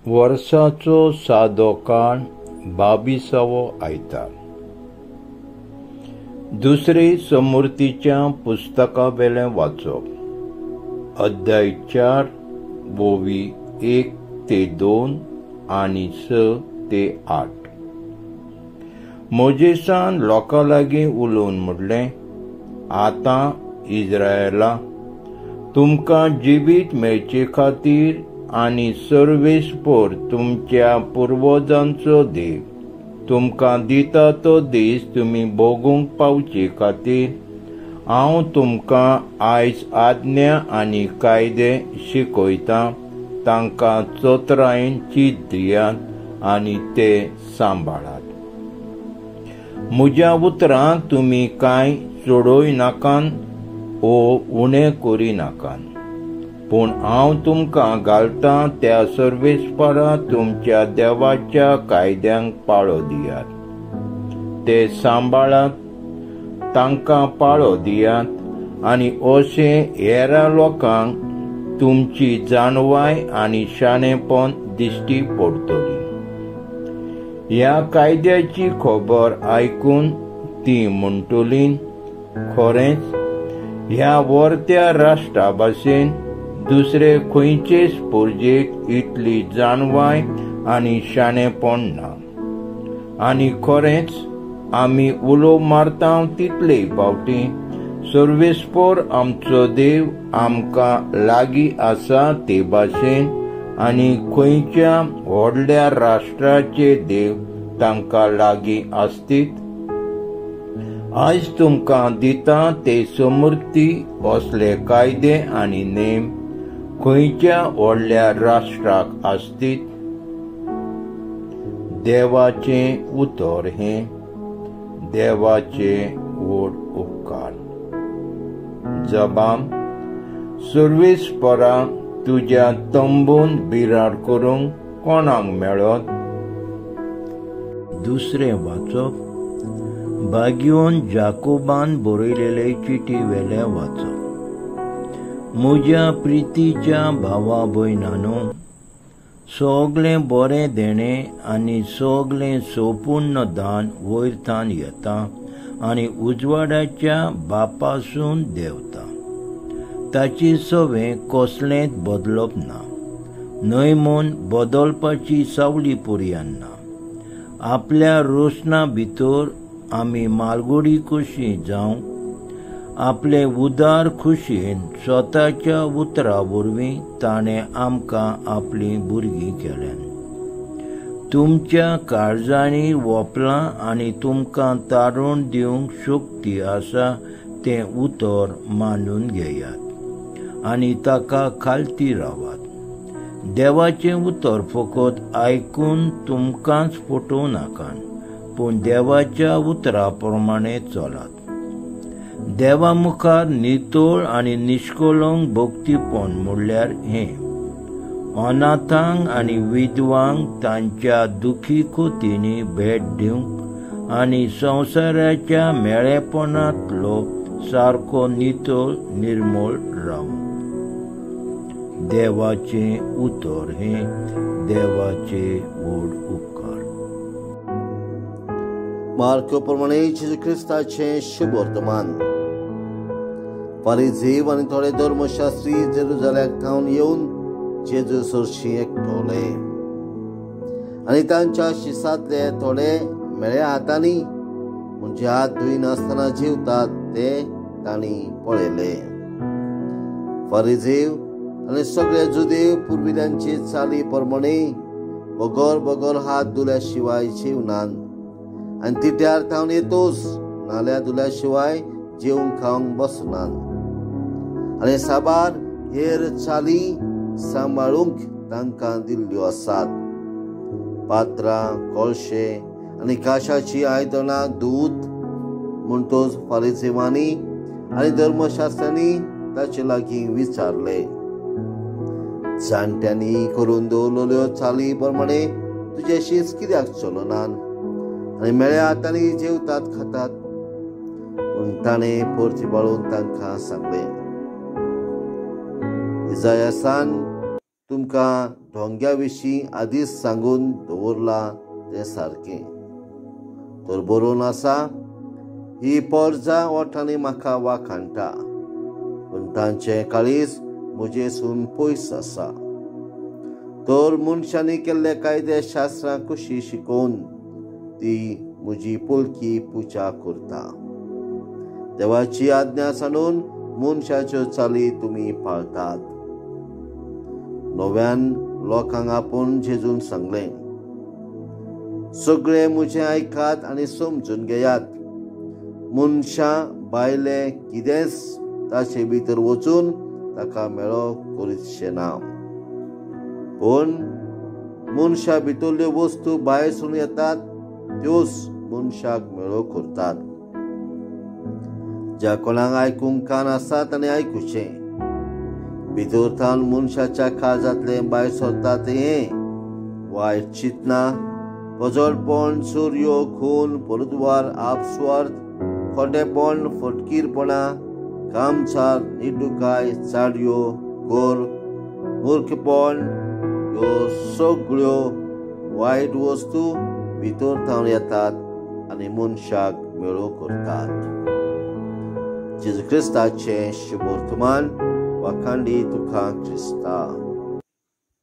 वर्साचो सादो काळ 22वो आयतार. दुसरे समूर्तीच्या पुस्तकावेलें वाचप, अध्याय 4 ओवी 1 ते 2 आनी 6 ते 8. मोजेसान लोकां लागीं उलोवन म्हणलें, आतां इस्रायला, तुमकां जिवीत मेळचे खातीर आनी सर्वेस्पर तुमच्या पुर्वजांचो देव तुमकां दिता तो दीस तुमी भोगूंक पावचे खातीर हांव तुमकां आयज आज्ञा आनी कायदे शिकयतां. तांकां चतुरायेन चीत दियात आनी ते सांबाळात. म्हज्या उतरांक तुमी कांय चडोय नाकान ओ उणें करिनाकात, पूण हांव तुमकां घालतां त्या सर्वेस्परा तुमच्या देवाच्या कायद्यांक पाळो दियात. ते सांबाळात, तांकां पाळो दियात आनी अशें हेरां लोकांक तुमची जाणवाय आनी शाणेपण दिश्टी पडटली. ह्या कायद्याची खबर आयकून ती म्हणटली, खरेंच ह्या वर्त्या राष्ट्रा भाशेन दुसरे खंयचेच परजेक इतली जाणवाय आनी शाणेपण ना. आनी खरेंच आमी उलो मारता तितले फावटी सर्वेस्पर आमचो देव आमकां लागीं आसा ते भाशेन आनी खंयच्या व्हडल्या राष्ट्राचे देव तांकां लागीं आसतीत. आयज तुमकां दिता ते समूर्ती असले कायदे आनी नेम खंयच्या व्हडल्या राष्ट्राक आसतीत. देवाचें उतर हें देवाचे व्हड उपकार. जबाम, सर्वेस्परा तुज्या तंबून बिराड करूंक कोणाक मेळत? दुसरें वाचप, भाग्योन जाकोबान बरयलेले चिटी वेलें वाचप. म्हज्या प्रितीच्या भावा भयणानो, सगलें बरें देणें आनी सगलें संपूर्ण दान वयरथान येता आनी उजवाडाच्या बापासून देंवता. ताची सवें कसलेंच बदलप ना, न्हय म्हूण बदलपाची सावली पुरयान ना. आपल्या रोशना भितर आमी मालगुडी कशी जावंक आपले उदार खुशयेन स्वताच्या उतरा वरवीं ताणें आमकां आपलीं भुरगीं केल्यान. तुमच्या काळजांनी वोपलां आनी तुमकां तारण दिवंक शक्ती आसा तें उतर मानून घेयात आनी ताका खालती रावात. देवाचें उतर फकत आयकून तुमकांच फटोवं नाकात, पूण देवाच्या उतरा प्रमाणे चलात. देवा मुखार नितळ आनी निश्कलंक भक्तीपण म्हणल्यार हें, अनाथांक आनी विधवांक तांच्या दुखी खोतींनी भेट दिवंक आनी संवसाराच्या मेळेपणांतलो सारको नितळ निर्मळ रावूंक. देवाचें उतर हें देवाचे व्हड उपकार. मार्को प्रमाणे जेजू क्रिस्ताचें शुभ वर्तमान. फारिजीव आनी थोडे धर्मशास्त्री जेरुजाल्याक थावन येवन जेजू सरशीं एकटवले आनी तांच्या शिसांतले थोडे मेळ्या हातांनी म्हणजे हात धुयनासतना जेवतात ते तांणी पळयले. फारिजीव आनी सगळे जुदेव पुर्विल्यांचे चाली प्रमाणे बगर बगर हात धुल्या शिवाय जेवनात आनी तिट्यार थावन येतोच नाल्या धुल्या शिवाय जेवंक खावंक बसनात आनी साबार हेर चाली सांबाळूंक तांकां दिल्ल्यो आसात. पात्रां, कळशे आनी काशाची आयदनां दूद म्हणटोच फारिजेवांनी आनी धर्मशास्त्रांनी ताचे लागीं विचारले, जाणट्यांनी करून दवरलेल्यो चाली प्रमाणे तुजे शीस कित्याक चलनात आनी मेळ्या हातांनी जेवतात खातात? पूण ताणें परती बाळून तांकां सांगलें, इजायासान तुमकां ढोंग्या विशीं आदींच सांगून दवरलां तें सारकें. तर बरोवन आसा, ही पोरजा ओठांनी म्हाका वाखाणटा, पूण तांचें काळीज म्हजेसून पयस आसा. तर मनशांनी केल्ले कायदे शास्त्रां कशी शिकोवन ती म्हजी पोलकी पुजा करता. देवाची आज्ञा सांडून मनशाच्यो चाली तुमी पाळतात. नव्यान लोकांक आपूण जेजून सांगलें, सगळे म्हजें आयकात आनी समजून घेयात. मनशां भायलें कितेंच ताचे भितर वचून ताका मेळो करीतशें ना, पूण मनशा भितरल्यो वस्तू भायर सरून येतात त्योच मनशाक मेळो करतात. ज्या कोणाक आयकूंक कान आसा ताणें आयकुचें. भितर थावन मनशाच्या काळजांतलें भायर सरता तें वायट चिंतना, पजळपण, चोरयो, खून, परद्वार, आपस्वार्थ, खोटेपण, फटकीरपणां, कामचार, निडुकाय, चाडयो, गोर, मूर्खपण, ह्यो सगळ्यो वायट वस्तू भितर थावन येतात आनी मनशाक मेळो करतात. जेजू क्रिस्ताचें शुभवर्तमान. वाखांडी तुका क्रिस्ता.